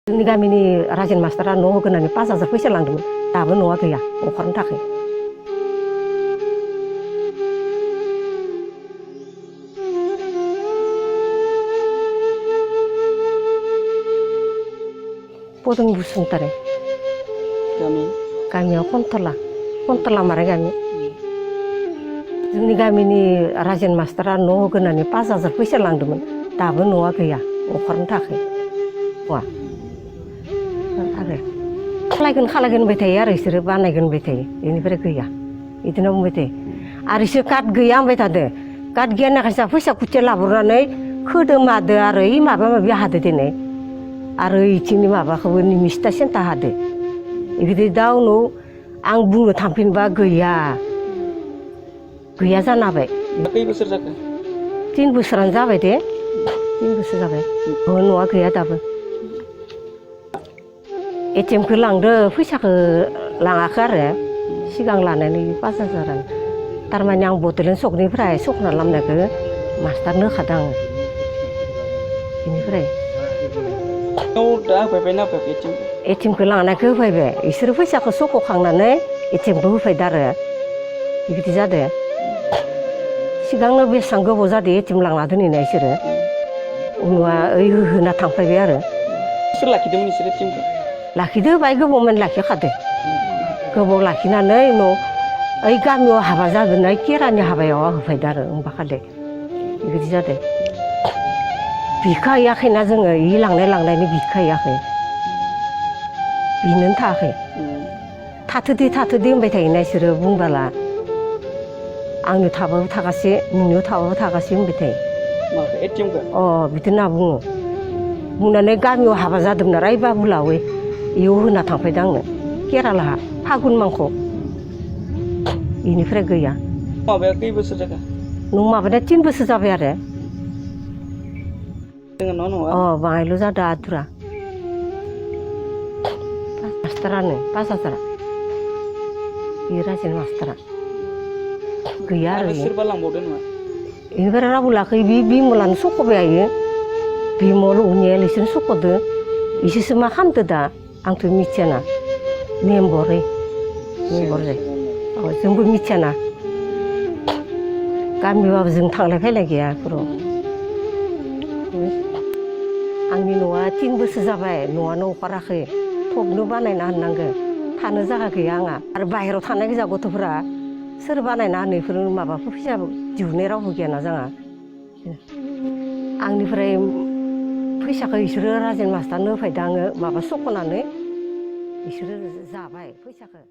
जोंनि गामिनि राजेन मास्टारा न' होगोनानै 5,000 फैसा लांदोंमोन दाबो न'आ गैया ओंखारनो थाखाय पदुम बसुमतारी गामिया खनथला माराय गामि जोंनि गामिनि राजेन मास्टारा न' होगोनानै 5,000 फैसा लांदोंमोन दाबो न'आ गैया ओंखारनो थाखाय खालायगोन होनबाय थायो आरो बिसोरो बानायगोन होनबाय थायो बेनिफ्राय गैया बिदिनो बुंबाय थायो आरो बिसोर काट गैया होनबाय थादो काट गैया होननायखायसो फैसा खुथिया लाबोनानै खोदो मादो आरो ओइ माबा माबि हादो दिनै आरो इथिंनि माबाखौबो निमिस्था सेन्था हादो बिदि दा उनाव आं बुंनो थांफिनबा गैया जानो हाबाय खै बोसोर जाखो 3 बोसोरानो जाबाय दे 3 बोसोर जाबाय न'आ गैया दाबो एटिएमखौ लांदो फैसाखौ लाङाखै आरो सिगां लानानै 5,000 थारमाने आं बड'लेण्ड सकनिफ्राय सखना लामनायखौ मास्टारनो होखादों आङो बेनिफ्राय एटिएमखौ लांनायखौ होफैबाय बिसोरो फैसाखौ सख'खांनानै एटिएमखौ होफैदो आरो बिदि जादो सिगांनो बेसेबां गोबाव जादो एटिएम लांना दोनहैनाय बिसोरो उनाव ओइ होना थांफैबाय आरो सोर लाखिदोंमोन बिसोरो एटिएमखौ लाखिदो बाय गोबावमान लाखिखादो गोबाव लाखिनानै उनाव ओइ गामियाव हाबा जाबोनाय केरानि हाबायाव होफैदो आरो होनबाखादो बिदि जादो बिखा हैयाखैना जोङो इ लांनायनि बिखा हैयाखै बिनोनो थायाखै थाथोदे होनबाय थायोना बिसोरो बुंबाला आंनो थाबाबो थागासे नोंनियाव थाबाबो थागासे होनबाय थायो बिदि होनना बुङो बुंनानै गामियाव हाबा जादोंमोन आरो ओइ बाबुलावै इयाव होना थांफैदों आंनो केरालाहा फागुन मांखौ बेनिफ्राय गैया माबाया खै बोसोर जाखो नों माबानाया 3 बोसोर जाबाय आरो बाङायल' जादों आधुरा मास्टारानो 5,000 बे राजेन मास्टारा गैया आरो सोरबा लांबावदों नामा बेनिफ्राय रावबो लाखै बे बिमलानो सख'बाय हायो बिमल उनियाल इसोरनो सख'दो इसोरसो मा खालामदो दा आंथ' मिथियाना मेम्बर जाय जोंबो मिथियाना गामिबाबो जों थांलाय फैलाय गैया बेफोराव आंनि न'आ 3 बोसोर जाबाय न'आनो ओंखाराखै थबनो बानायना होनांगौ थानो जायगा गैया आंहा आरो बाहेरायाव थानाय गोजा गथ'फोरा सोर बानायना होनो बेफोर माबाफोर फैसा दिहुननाय रावबो गैयाना जोंहा आंनिफ्राय फैसाखौ बिसोरो राजेन मास्टारनो होफैदो आङो माबा सख'नानै बिसोरो जाबाय फैसाखौ